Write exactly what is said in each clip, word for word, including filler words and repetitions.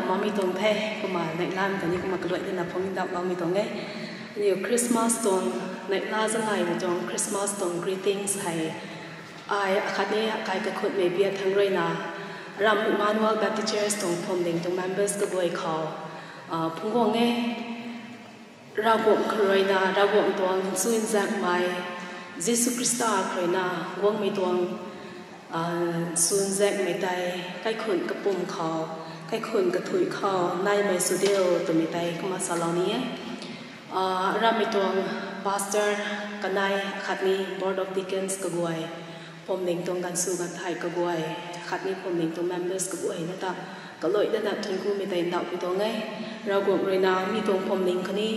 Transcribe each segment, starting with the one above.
Mami tuang the, kumna neihlamei tuang ni kumna kaluai dana phung ndauhloumei tuang e. Aniu Christmas tuang, neihla zangaimei tuang Christmas tuang greetings hei ai akhatni akai kakhunmei biak thangc ruina, Ram Emmanuel Baptist Church tuang Phuamling tuang members kaguay khou, ah, phungc guang e. Ravguangc khou ruina, Ravguangc tuang nsuinzaekmei, Jisu Khrista khou ruina guangmei tuang, ah, nsuinzaekmei tei, kaikhun kapwm khou, kaikhun kathui khou naimei sw diu twmei tei kumna salou ni e. Ah, ramei tuang pastor kanei akhatni board of deacons kaguay, Phuamling tuang ganvsw ganvthai kaguay, akhatni Phuamling tuang members kaguay na ta kaluai dana thuanckumei tei ndauhpui tuang e. Ravguangc ruina mi tuang Phuamling khatni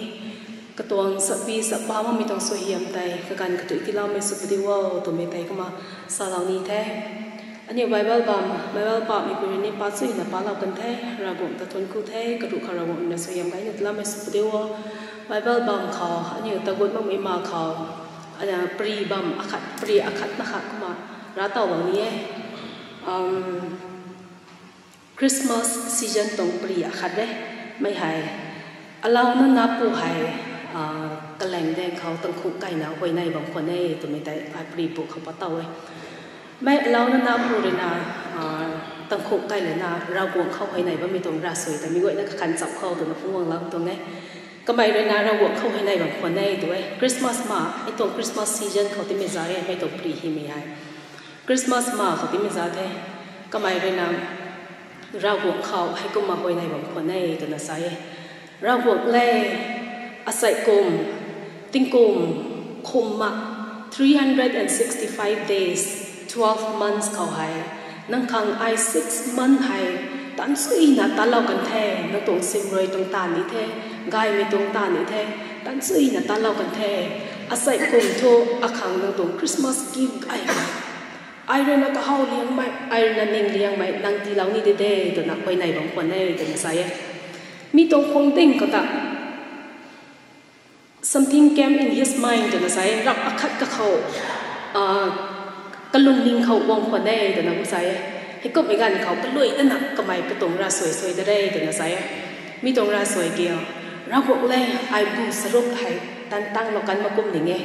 katuang sapi sapa makmei tuang suaihiam tei kaganv katui tiiloumei sw pw diu o twmei tei kumna salou ni the. Aniu Bible bam, Bible pamei pui rui ni pa chuyna palou kan the, Ravguangc ta thuancku the, karuh khou Ravguangc ruina suaihiam gayna tiiloumei sw pw diu o. Bible bam khou, aniu tagut makmei ma khou, aniu pari bam akhat, pari akhat na khat kumna rav tawlou ni e. Christmas season tuang pari akhat e, mei hei, alauna napu hei, ah, kalaeng daeng khou tangkhuk kaina huayney bam khwan e twmei tei ai pari bu khou pat tow e. Mei alauna napu ruina, ah, tangkhuk kai lana Ravguangc khou huayney bammei tuang ravsuai ta mi guayna kakhan chap khou twna phungc guanglou tuang e. Kamei ruina Ravguangc khou huayney bam khwan e tw e. Christmas ma, hei tuang Christmas season khou timei za e, mei tuang pari hymei hei. Christmas ma khou timei za the, kamei ruina Ravguangc khou heikumna huayney bam khwan e twna sa e. Ravguangc le, asei kum, tingkum, khum ma, three hundred and sixty-five days, twelve months khou hei, nang khang ai six month hei, tanchuina talou kan the, nang tuang simrui tuang taanv ni the, gaymei tuang taanv ni the, tanchuina talou kan the, asei kum thu akhang nang tuang Christmas gift ai ai ruina kahaw liangmei, ai ruina ning liangmei nang tiilou ni de de twna huayney bam khwan e twna sa e. Mi tuang khwang ding khou ta, something came in his mind twna sa e, rap akhat kakhou, ah, kalungning khou guang khwan e twna kum sa e. Heikumhmei ganv khou kaluai dana kamei katuang ravsuai suai da re twna sa e. Mi tuang ravsuai kiu, Ravguangc le, ai bu charuk hei tan tanglou kan mak kum ning e,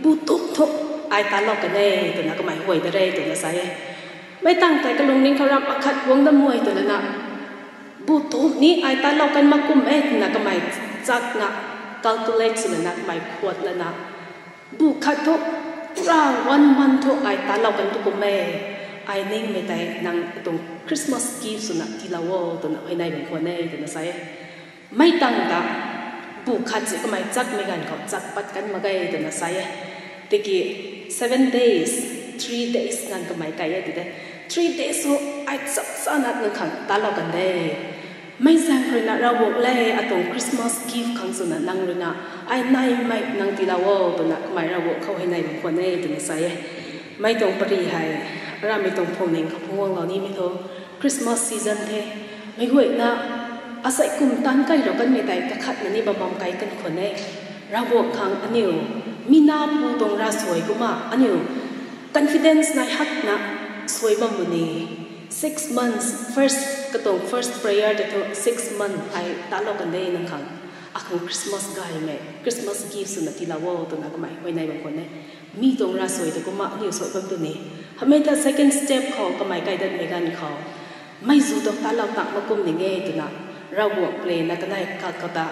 bu tumc thu ai talou kan e twna kamei huay da re twna sa e. Mei tangv tei kalungning khou rap akhat guang da mei twna na, bu tumc ni ai talou kan mak kum e twna kamei chakna, calculate swna kamei khuat lana, bu khat thu, pura one month thu ai talou kan tu kum e, ai ningmei tei nang katuang Christmas gift swna tiilou o twna huayney bam khwan e twna sa e. Mei tangv ta, bu khat si kamei chakmei ganv khou chak pat kan mak ge twna sa e. Tiki seven days, three days nganv kamei kai e ti de. Three days thu ai chap chana nang khang talou kan de. Mei zaeng ruina Ravguangc le, atuang Christmas gift khang swna nang ruina ai naimei nang tiilou o twna kamei Ravguangc khou huayney bam khwan e twna sa e. Mei tuang pari hei, aramei tuang Phuamling khou phungc guanglou nimei thu, Christmas season the, mei guayna asei kum taanv kailou kanmei tei kakhatna ni bam bam kai kan khwan e. Ravguangc khang aniu, mi napu tuang ravsuai kumna aniu confidence nai hakna suai bam pu ni. Six months, first, katuang first prayer tei thu six month ai talou kan de nang khang, akhang Christmas gaymei, Christmas gift swna tiilou o twna kamei huayney bam khwan e. Mi tuang ravsuai ta kumna aniu suai bam tu ni. Hamei ta second step khou kamei kai datmei ganv khou, mei zu thu talou tang mak kum ning e twna, Ravguangc play na kanei kak khou ta,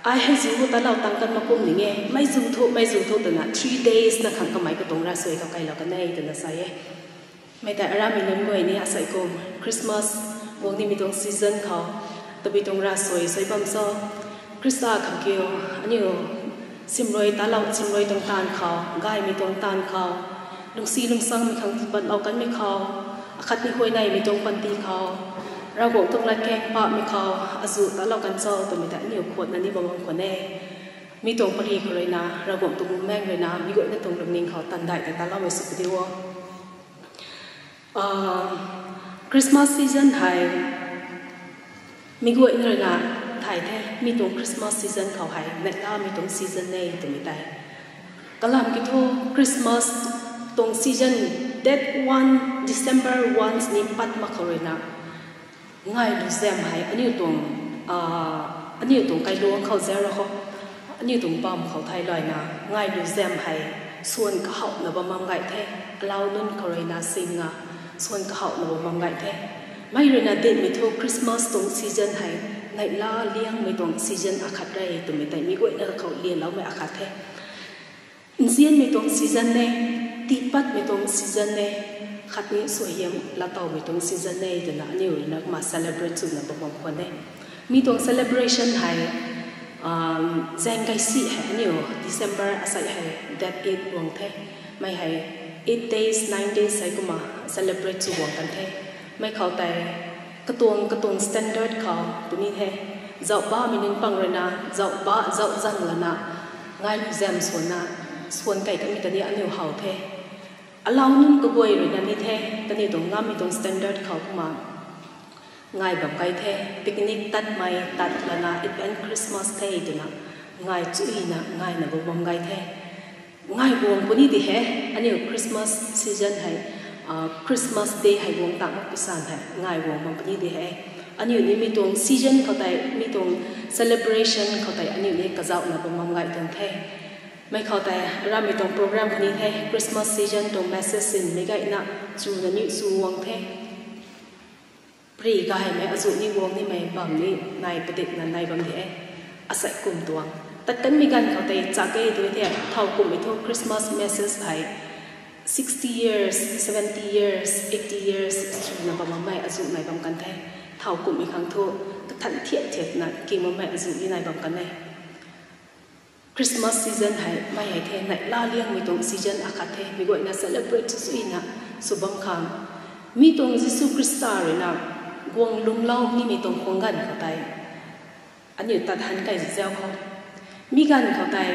ai hei zu talou tang kan mak kum ning e, mei zu thu, mei zu thu twna three days na khang kamei katuang ravsuai khou kailou kan e twna sa e. Mei tei aramei nunc guay ni asei kum Christmas guang nimei tuang season khou, tabui tuang ravsuai suai bam cho, Khrista khang kiu, aniu simrui talou, simrui tuang taanv khou, gaymei tuang taanv khou, lungcsi lungsangmei khang tiipatlou kanmei khou, akhatni huayneymei tuang panty khou, Ravguangc tuang latkaeng pamei khou, azu talou kan cho twmei ta aniu khuatna ni bam bam khwan e. Mi tuang pari khou ruina, Ravguangc tuang bumaengh ruina mi guayna tuang lungning khou tandai ta taloumei sw pw diu o. Ah, Christmas season hei, mi guayna ruina thay the, mi tuang Christmas season khou hei neihlamei tuang season e twmei tei. Kalam kiu thu Christmas tuang season date one, December one ni pat mak khou ruina, Ngai lu zam hei aniu tuang, aniu tuang kailuang khou zero khou, aniu tuang bam khou thei luaina, ngai lu zam hei swan kahawna bam bam gay the, alau nunc khou ruina singa swan kahawna bam bam gay the. Mei ruina dinmei thu Christmas tuang season hei neihla liangmei tuang season akhat re twmei tei mi guayna khou lianloumei akhat the. Nzianmei tuang season e, tiipatmei tuang season e, khatni suaihiam latowmei tuang season e twna aniu ruina kumna celebrate swna bam bam khwan e. Mi tuang celebration hei, zaeng kaisi hei aniu December asei hei date eight guang the. Mei hei eight days, nine days hei kumna celebrate sw guang kan the. Mei khou tei katuang katuang standard khou puni the. Zauhbamei nunc pang ruina zauhba zauhzang lana ngai lu zam swanna, swan kei kamei ta ni aniu how the. Alau nunc kaguay ruina ni the, kaniw tuang ngammei tuang standard khou kumna ngai bam gay the, picnic tatmei tat lana even Christmas the twna ngai chuina ngaina bam bam gay the. Ngai guang puni di he, aniu Christmas season hei, Christmas day hei guang tak mak pisan hei ngai guang bam puni di he. Aniu ni mi tuang season khou tei, mi tuang celebration khou tei aniu ni kazauhna bam bam gay tuang the. Mei khou tei ramei tuang program khatni the, Christmas season tuang message sinmei gayna chuna niw chu guang the. Pary gaymei azuh ni guang nimei bam ni nai padikna nai bam di e. Asei kum tuang tat kanmei ganv khou tei chak e tw the, thowkumhmei thu Christmas message hei sixty years, seventy years, eighty years swna bam bammei azuh nai bam kan the. Thowkumhmei khang thu kathan thiat thiatna king bammei azuh ni nai bam kan e. Christmas season hei mei hei the, neihla liangmei tuang season akhat the, mi guayna celebrate swna sw bam khang. Mi tuang Jisu Khrista ruina guang lungclou nimei tuang khwang ganv khou tei aniu tat han kei zau khou, mi ganv khou tei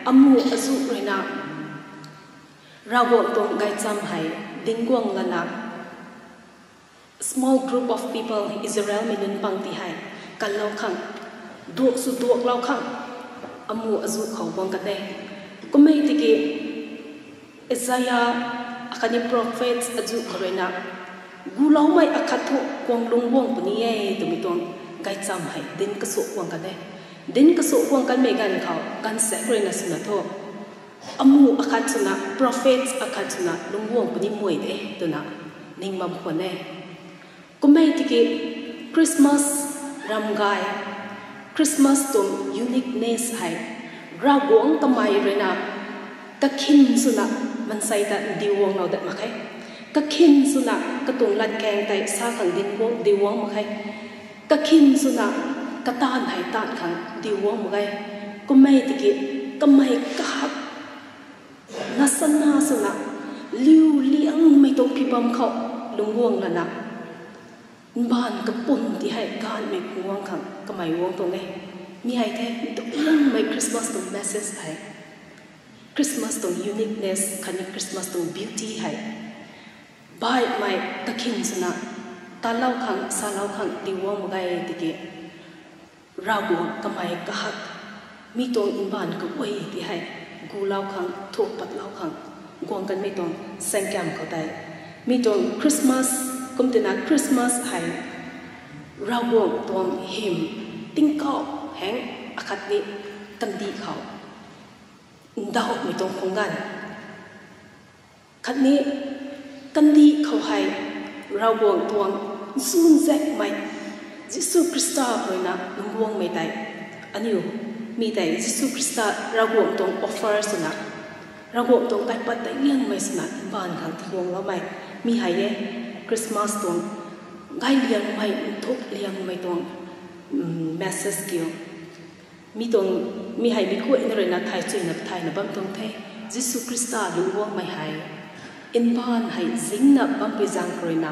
amu azuh ruina Ravguangc tuang gaychamv hei dinc guang lana, small group of people, Israelmei nunc pang ti hei kanlou khang, duak sw duaklou khang, amu azuh khou guang kan e. Kummei tiki Isaiah akhatni prophets azuh khou ruina guloumei akhat thu guang lungc guang puni e twmei tuang gaychamv hei dinc kasuak guang kan e. Dinc kasuak guang kanmei ganv khou gaanvsaekc ruina swna thu amu akhat swna, prophets akhat swna lungc guang puni mei de twna ning bam khwan e. Kummei tiki Christmas ram gay, Christmas tuang uniqueness hei Ravguangc kamei ruina kakhin swna maansei ta ndiu guanglou dat mak khe. Kakhin swna katuang latkaeng tei sa khang dinc guang, ndiu guang mak khe. Kakhin swna kataanv hei taanv khang ndiu guang mak ge. Kummei tiki kamei kahak nasana swna liu liangmei tuang phibam khou lungc guang lana, mbaanv kapwm ti hei gaanvmei phungc guang khang kamei guang tuang e. Mi hei the, ntu liangmei Christmas tuang message hei, Christmas tuang uniqueness khatni Christmas tuang beauty hei baihmei kakhin swna talou khang, salou khang ndiu guang mak ge tiki Ravguangc kamei kahak, mi tuang mbaanv kaguay ti hei gulou khang, thuk patlou khang guang kanmei tuang saengkam khou tei, mi tuang Christmas, kum tina Christmas hei Ravguangc tuang hym tingkauh heng akhatni kandih khou ndauhmei tuang khwang ganv khatni kandih khou hei Ravguangc tuang nzunzaekmei Jisu Khrista khou ruina lungc guangmei tei, aniu mi tei Jisu Khrista Ravguangc tuang offer swna, Ravguangc tuang kaipat tei liangmei swna mbaanv khang tiguangloumei mi hei e. Christmas tuang gay liangmei, nthuk liangmei tuang message kiu. Mi tuang, mi hei mi guayna ruina thay chuyna thayna bam tuang the. Jisu Khrista lungc guangmei hei mbaanv hei zingna bampui zaeng khou ruina,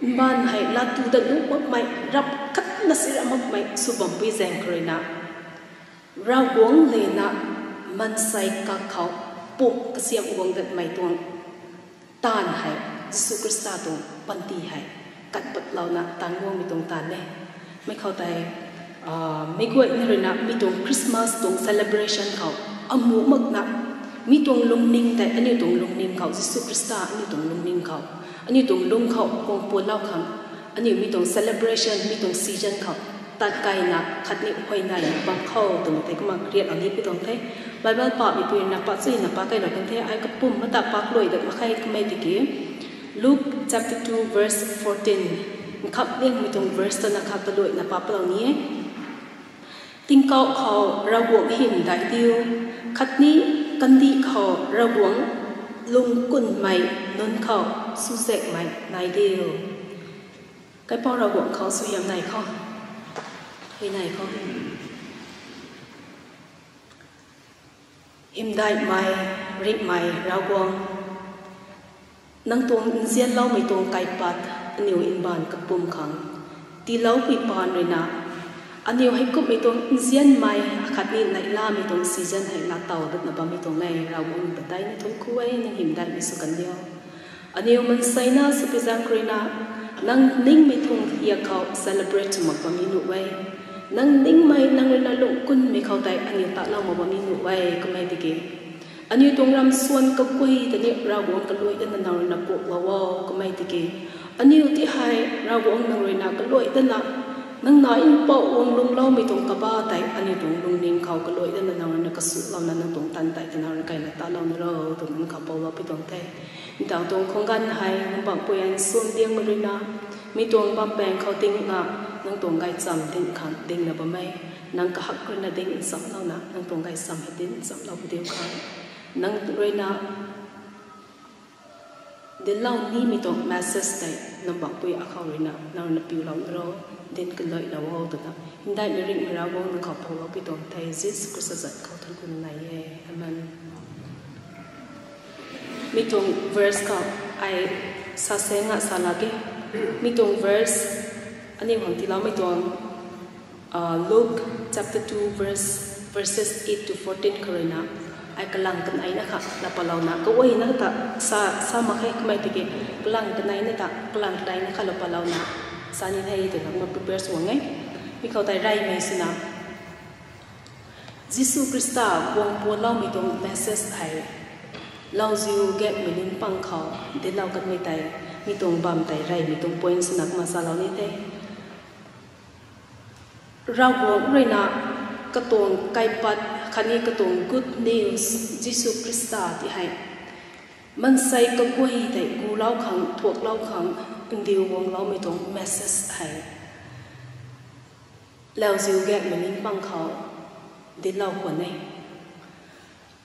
mbaanv hei latu dat nuh makmei, rap khatna si rap makmei sw bampui zaeng khou ruina, Ravguangc lena maansei kakhou pumh kasiamh guang datmei tuang taanv hei, Jisu Khrista tuang panty hei kat patlouna taanv guangmei tuang taanv e. Mi khou tei, mi guayna ruina mi tuang Christmas tuang celebration khou amu makna, mi tuang lungning tei aniu tuang lungning khou, Jisu Khrista aniu tuang lungning khou, aniu tuang lung khou guang pualou khang, Aniu mi tuang celebration, mi tuang season khou tat kaina khatni huayney bam khou twmei tei kumna riat ani pi tuang the. Bible pahmei pui na pa chuina pa kailou kan the, ai kapum mata pak luai dat mak khe kamei tiki. Luke chapter two verse fourteen. Nkhap ningmei tuang verse tana khat ta luaina pa palou ni e. Tingkauh khou Ravguangc hym dai diu, khatni kandih khou Ravguangc lungkunmei nunc khou suzakmei nai diu. Kaipouc Ravguangc khou suaihiam nai khou, hei nai khou. Hymdaihmei, ringhmei Ravguangc, nang tuang nzianloumei tuang kaipat aniu mbaanv kapwm khang tiiloupui paan ruina, aniu hei kumhmei tuang nzianmei akhatni neihlamei tuang season hei laatow datna bammei tuang e. Ravguangc, padeina thuanc ku e, nang hymdaihmei sw kan diu. Aniu maanseina swpi zaeng khou ruina, nang ningmei tuang hiak khou celebrate sw mak bam ni nuh e. Nang ningmei, nang ruina lungkunmei khou tei aniu talou mak bam ni nuh e kamei tiki. Aniu tuang ramsuan kaguay ta ni Ravguangc kaluai dana nang ruina kuaklou o kamei tiki. Aniu ti hei Ravguangc nang ruina kaluai dana, nang na mpouh guang lungloumei tuang kaba tei aniu tuang lungning khou kaluai dana nang ruina kasulouna nang tuang tan tei ta nang ruina kaina talou na ro twna nang khou poulou pi tuang the. Ntaw tuang khwang ganv hei nang bangpui ai nsuan diangmei ruina, mi tuang bampaeng khou dingna, nang tuang gaychamv ding khang dingna bam e. Nang kahak ruina ding nchamlouna nang tuang gaychamv hei ding nchamlou pu diu khang, nang ruina dinclou nimei tuang message tei nang bangpui akhou ruina nang ruina piulou na ro, dinc kaluailou o twna, hymdaihmei ringhmei Ravguangc nang khou poulou pi tuang the. Jisu Khrista zanc khou thuanc ku nai e. Amen. Mi tuang verse khou ai sa se nga sa lak e. Mi tuang verse aniu khang tiiloumei tuang, Luke chapter two verse, verses eight to fourteen khou ruina, ai kalang kaneina kha laa palouna, kaguayna ta sa, sa mak khe kamei tiki, kalang kaneina ta, kalang kaneina kha laa palouna sa ni the twna kumna prepare sw guang e. Mi khou tei reymei swna, Jisu Khrista guang pualoumei tuang message hei lauziu gaengmei nunc pang khou dinclou kanmei tei, mi tuang bam tei reymei tuang point swna kumna salou ni the. Ravguangc ruina katuang kaipat khatni katuang good news Jisu Khrista ti hei maansei kaguay tei gulou khang, thuaklou khang, ndiu guangloumei tuang message hei lauziu gaengmei nunc pang khou dinclou khwan e.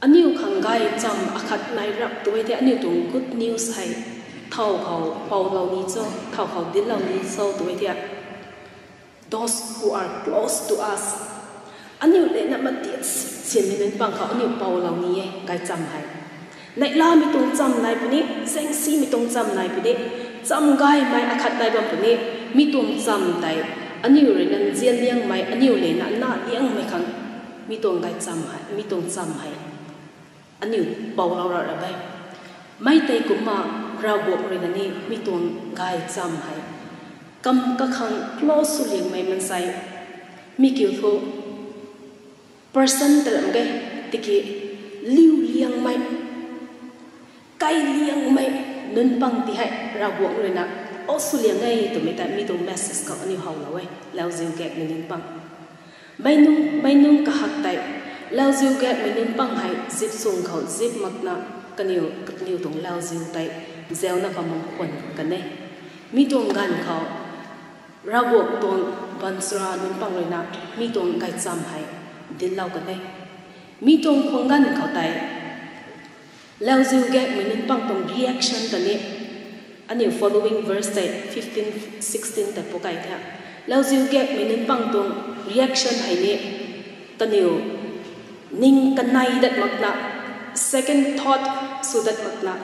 Aniu khang gaychamv akhat nai rap tu e the, aniu tuang good news hei thow khou poulou ni cho, thow khou dinclou ni cho tu e the. Those who are close to us, aniu lev na matiat sinmei nunc pang khou aniu poulou ni e gaychamv hei. Neihlamei tuang chamv nai puni, zaengsimei tuang chamv nai puni, chamv gaymei akhat nai bam puni, mi tuang chamv tei aniu rui nzian liangmei, aniu lev na na liangmei khang mi tuang gaychamv hei, mi tuang chamv hei aniu poulou ra ra e. Mi tei kumna Ravguangc rui na ni mi tuang gaychamv hei kam kakhang close sw liangmei maansei, mi kiu thu person ta ram ge, tiki liu liangmei, kai liangmei nunc pang ti hei Ravguangc rui na o sw liang e twmei tei mi tuang message khou aniu howlou e, lauziu gaengmei nunc pang. Meic nunc, meic nunc kahak tei lauziu gaengmei nunc pang hei zip sung khou zip makna kaniw, kaniw tuang lauziu tei zauna khou mung khwan kan e. Mi tuang ganv khou Ravguangc tuang baanchara nunc pang rui na mi tuang gaychamv hei dinclou kan e. Mi tuang khwang ganv khou tei lauziu gaengmei nunc pang tuang reaction ta ni aniu following verse tei fifteen, sixteen tei pukei the. Lauziu gaengmei nunc pang tuang reaction hei ni kaniw ning kanei dat makna, second thought sw dat makna,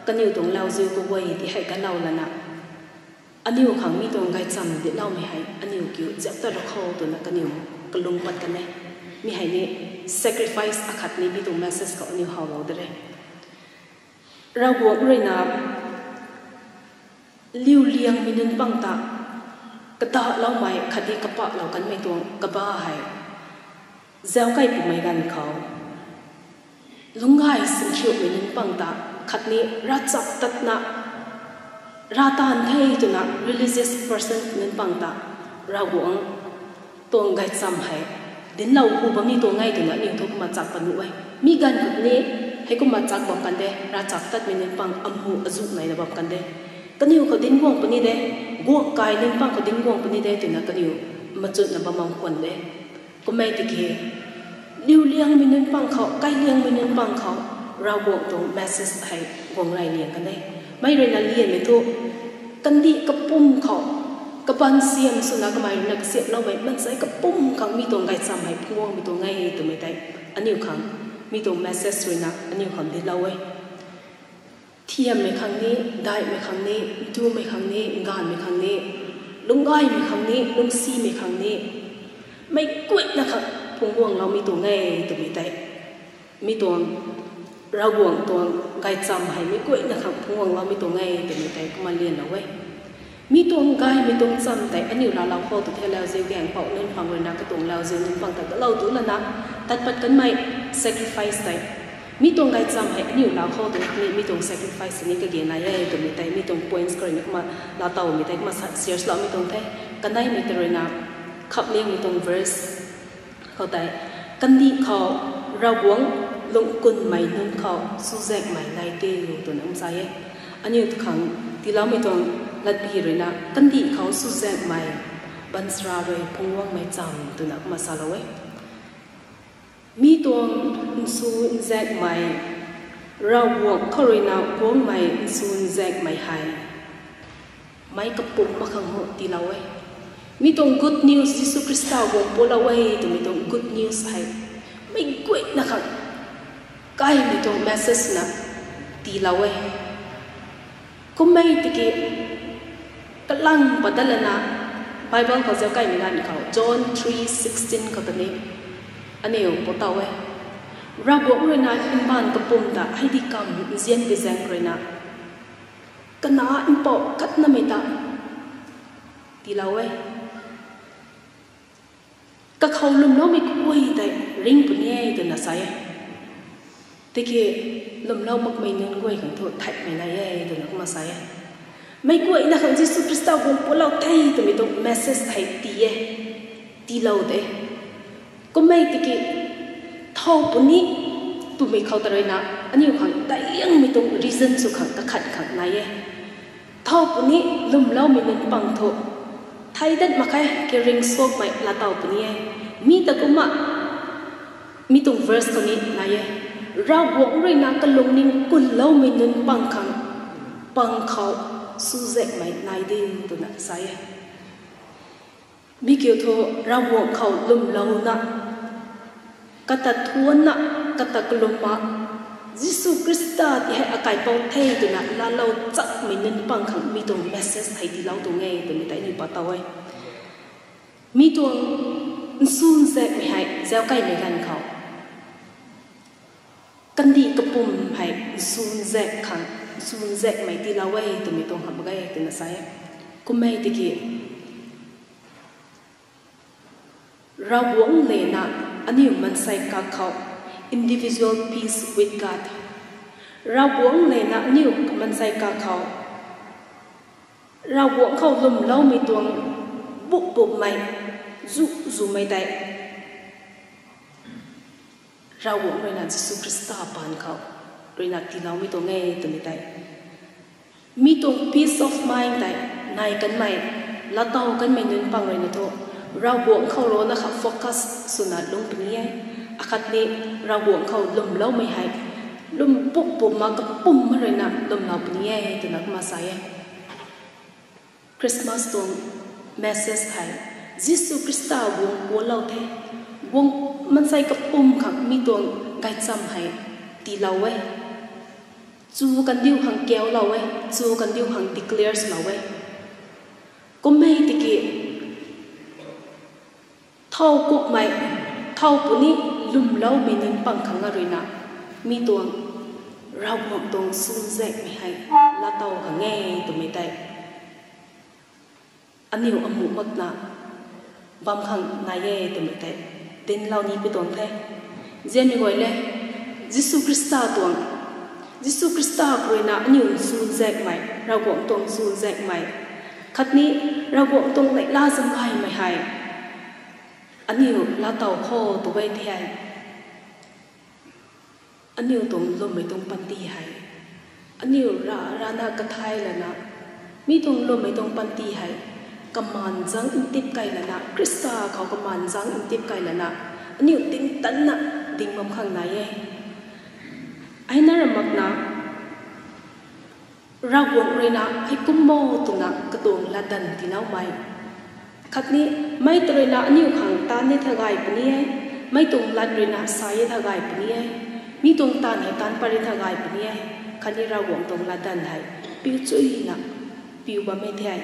kaniw tuang lauziu kaguay ti hei galou lana aniu khang mi tuang gaychamv dincloumei hei aniu kiu ziap ta ra khou twna kaniw kalung pat kan e. Mi hei ni sacrifice akhat ni mi tuang message khou aniu howlou de re. Ravguangc rui na liu liangmei nunc pang ta kadahloumei khatni kapahlou kanmei tuang kaba hei zauc kei pumei ganv khou lungcgay sinkhiumei nunc pang ta khatni ravchaptatna Rav taanv the twna religious person nunc pang ta Ravguangc tuang gaychamv hei dinclou hu bammei tuang e twna aniu thu kumna chak pat nuh e. Mi ganv khou ni heikumna chak bam kan de, ravchaptatmei nunc pang amu azuh naina bam kan de. Kaniw khou dinc guang puni de, guangc kai nunc pang khou dinc guang puni de twna kaniw machutna bam bam khwan de. Kummei tiki, liuliangmei nunc pang khou, kailiangmei nunc pang khou, Ravguangc tuang message hei guang rey liang kan e. Mei ruina lianmei thu, kandih kapwm khou, kabaanv siam swna kamei ruina kasiamhloumei maansei kapwm khang mi tuang gaychamv hei phungc guangmei tuang e twmei tei, aniu khang mi tuang message ruina aniu khang dinclou e. Thiammei khang ni, daihmei khang ni, ntumei khang ni, nganvmei khang ni, lungcgaymei khang ni, lungcsimei khang ni, meic guayna khang phungc guangloumei tuang e twmei tei, mi tuang, Ravguangc tuang gaychamv hei meic guayna khang phungc guangloumei tuang e twmei tei kumna lianlou e. Mi tuang gaymei tuang chamv tei aniu laalou khou tu the, lauziu gaengpouc nunc pang ruina katuang lauziu nunc pang ta kalou tu lana, tat pat kanmei sacrifice tei, mi tuang gaychamv hei aniu laa khou tu ni mi tuang sacrifice ni kage nai e twmei tei, mi tuang points khou ruina kumna laatowmei tei kumna share loumei tuang the. Kaneimei tei ruina, khapliangmei tuang verse khou tei, kandih khou Ravguangc lungc kunmei nunc khou chuzaenghmei nai diu twna kum sa e. Aniu tu khang tiiloumei tuang latpy ruina, kandih khou chuzaenghmei, baanchara rui phungc guangmei chamv twna kumna salou e. Mi tuang nsu nzaenghmei, Ravguangc khou ruina guangmei nsu nzaenghmei hei meic kapwm mak khang hu tiilou e. Mi tuang good news, Jisu Khrista guang pualou e twmei tuang good news hei meic guayna khang kaimei tuang message na tiilou e. Kummei tiki, kalang pat dat lana, Bible khou zauc kaimei ganv khou, John three sixteen khou ta ni aniu pou taw e. Ravguangc ruina mbaanv kapwm ta hei di kamv nzian tizaeng ruina, Kanac Mpouh katnamei ta tiilou e. Kakhou lwmloumei kaguay tei ringh puni e twna sa e. Tiki lwmlou makmei nunc guay khang thu theihmei nai e twna kumna sa e. Meic guayna khang Jisu Khrista guang pualou the twmei tuang message hei tii e. Tiilou de. Kummei tiki thow puni twmei khou ta ruina aniu khang daic liangmei tuang reason sw khang kakhat khang nai e. Thow puni lwmloumei nunc pang thu thei dat mak khe, caring suakmei laatow puni e. Mi ta kumna mi tuang verse khou ni nai e. Ravguangc ruina kalungning kunloumei nunc pang khang, pang khou chuzaenghmei nai diu twna sa e. Mi kiu thu Ravguangc khou lwmlouna, kata thuanna, kata kalumna, Jisu Khrista ti hei akaipouc the twna laalou chakmei nunc pang khang mi tuang message hei tiilou tuang e twmei tei ni pa taw e. Mi tuang nsu nzaekmei hei zauc kaimei ganv khou, kandih kapwm hei nsu nzaek khang, nsu nzaekmei tiilou e twmei tuang hamh mak ge twna sa e. Kummei tiki Ravguangc lena aniu maansei kakhou, individual peace with God. Ravguangc lena aniu maansei kakhou, Ravguangc khou lwmloumei tuang buk bukmei, zu zumei tei Ravguangc ruina Jisu Khrista paan khou ruina tiiloumei tuang e twmei tei. Mi tuang peace of mind tei nai kanmei, laatow kanmei nunc pang ruina thu, Ravguangc khou rui na kha focus swna lung puni e. Akhatni Ravguangc khou lwmloumei hei, lwm buk bukma kapwm ma ruina lwmlou puni e twna kumna sa e. Christmas tuang message hei, Jisu Khrista guang pualou the, guang maansei kapwm khang mi tuang gaychamv hei tiilou e. Chu kandiu khang kaulou e, chu kandiu khang declare swlou e. Kummei tiki, thow kukmei, thow puni lwmloumei nunc pang khang a ruina, mi tuang, Ravguangc tuang nsu nzaekmei hei laatow khang e twmei tei aniu amuh makna bam khang nai e twmei tei dinclou ni pi tuang the. Nzianmei guay le, Jisu Khrista tuang Jisu Khrista khou ruina aniu nchunzaekmei, Ravguangc tuang nchunzaekmei, khatni Ravguangc tuang neihla zaeng gaymei hei aniu laatow khou tu e the. Aniu tuang lwmmei tuang panty hei aniu ra rana kathai lana, mi tuang lwmmei tuang panty hei kamaan zaeng ntip key lana, Khrista khou kamaan zaeng ntip key lana, aniu tingtanna ding bam khang nai e. Ai na ramakna, Ravguangc ruina heikum bo twna katuang latdanv tiiloumei, khatni mei ta ruina aniu khang taanv ni tha gay puni e, mei tuang lat ruina sa e tha gay puni e, mi tuang taanv hei taanv pat e tha gay puni e, khatni Ravguangc tuang latdanv hei piu chuyna piu bam e the.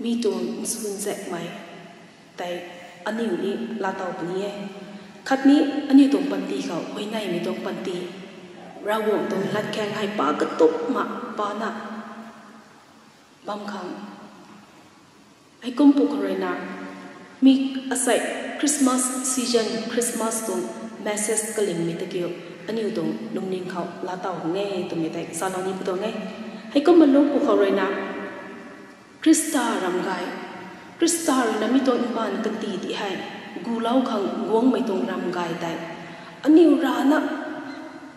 Mi tuang nchunzaekmei tei aniu ni laatow puni e, khatni aniu tuang panty khou huayneymei tuang panty, Ravguangc tuang latkaeng hei pa katupna pana bam khang. Heikum pwkhou ruina, mi asei Christmas season, Christmas tuang message kalingmei ta kiu aniu tuang lungning khou laatow hang e twmei tei salou ni pu tuang e. Heikumna lung pwkhou ruina, Khrista ram gay, Khrista ruina mi tuang mbaanv kandih ti hei gulou khang guangmei tuang ram gay tei aniu rana,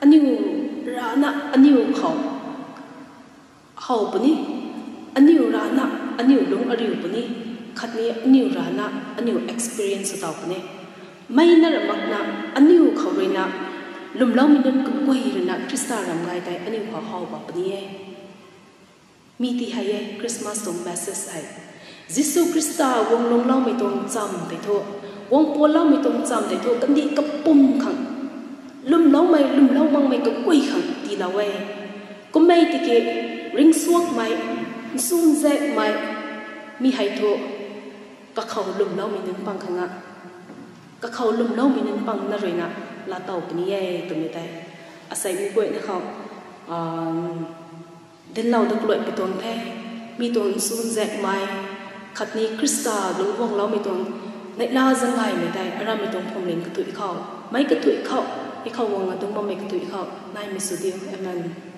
aniu rana aniu khou how puni, aniu rana aniu lungc ariu puni, khatni aniu rana aniu experience sw taw puni. Mei na ramakna, aniu khou ruina lwmloumei nunc kaguay ruina Khrista ram gay tei aniu khou how bam puni e. Mi ti hei e Christmas tuang message hei. Jisu Khrista guang lungcloumei tuang chamv tei thu, guang pualoumei tuang chamv tei thu kandih kapwm khang, lwmloumei lwmlou makmei kaguay khang tiilou e. Kummei tiki ringcsuangmei, nchunzaekmei, mi hei thu kakhou lwmloumei nunc pang khang a, kakhou lwmloumei nunc pang na ruina laatow puni e twmei tei asei mi guayna khou dinclou dat kaluai pi tuang the. Mi tuang nchunzaekmei, khatni Khrista lungc guangloumei tuang neihla zaeng gaymei tei arammei tuang phuamling kathuic khou, meic kathuic khou, i khou guang adungc bammei kathuic khou naimei sw diu. Amen.